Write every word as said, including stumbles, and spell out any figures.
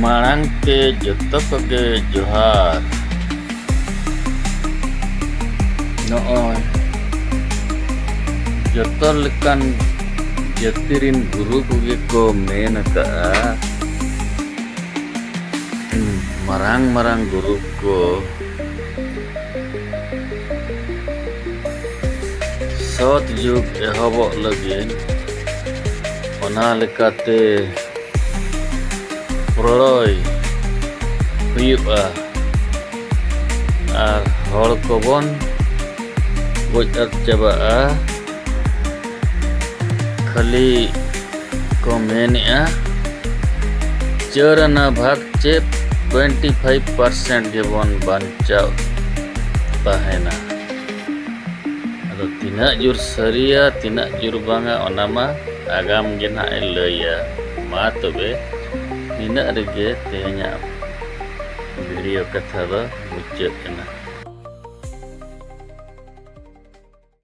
ᱢᱟᱲᱟᱝ ᱛᱮ ᱡᱚᱛᱚ ᱠᱚᱜᱮ ᱡᱚᱦᱟᱨ᱾ ᱱᱚᱜᱼᱚᱭ ᱡᱚᱛᱚ ᱞᱮᱠᱟᱱ ᱡᱟᱹᱛᱤ ᱨᱤᱱ ᱜᱩᱨᱩ ᱠᱚᱜᱮ ᱠᱚ ᱢᱮᱱ ᱟᱠᱟᱫᱼᱟ, ᱢᱟᱨᱟᱝ ᱢᱟᱨᱟᱝ ᱜᱩᱨᱩ ᱠᱚ, ᱥᱚᱛ ᱡᱩᱜᱽ ᱮᱦᱚᱵᱚᱜ ᱞᱟᱹᱜᱤᱫ ᱚᱱᱟ ᱞᱮᱠᱟᱛᱮ ᱯᱨᱚᱲᱚᱭ ᱦᱩᱭᱩᱜᱼᱟ ᱟᱨ ᱦᱚᱲ ᱠᱚᱵᱚᱱ ᱜᱚᱡ ᱟᱫ ᱪᱟᱵᱟᱜᱼᱟ᱾ ᱠᱷᱟᱹᱞᱤ ᱠᱚ ᱢᱮᱱᱮᱜᱼᱟ, ᱪᱟᱹᱨ ᱟᱱᱟ ᱵᱷᱟᱜᱽ ᱪᱮ ᱴᱩᱭᱮᱱᱴᱤ ᱯᱷᱟᱭᱤᱵᱷ ᱯᱟᱨᱥᱮᱱᱴ ᱜᱮᱵᱚᱱ ᱵᱟᱧᱪᱟᱣ ᱛᱟᱦᱮᱱᱟ᱾ ᱟᱫᱚ ᱛᱤᱱᱟᱹᱜ ᱡᱳᱨ ᱥᱟᱹᱨᱤᱭᱟ, ᱛᱤᱱᱟᱹᱜ ᱡᱳᱨ ᱵᱟᱝᱟ, ᱚᱱᱟ ᱢᱟ ᱟᱜᱟᱢ ᱜᱮ ᱱᱟᱦᱟᱜ ᱮ ᱞᱟᱹᱭᱟ᱾ ᱢᱟ ᱛᱚᱵᱮ, ᱱᱤᱱᱟᱹᱜ ᱨᱮᱜᱮ ᱛᱮᱦᱮᱧᱟᱜ ᱵᱷᱤᱰᱤᱭᱳ ᱠᱟᱛᱷᱟ ᱫᱚ ᱢᱩᱪᱟᱹᱫ ᱮᱱᱟ᱾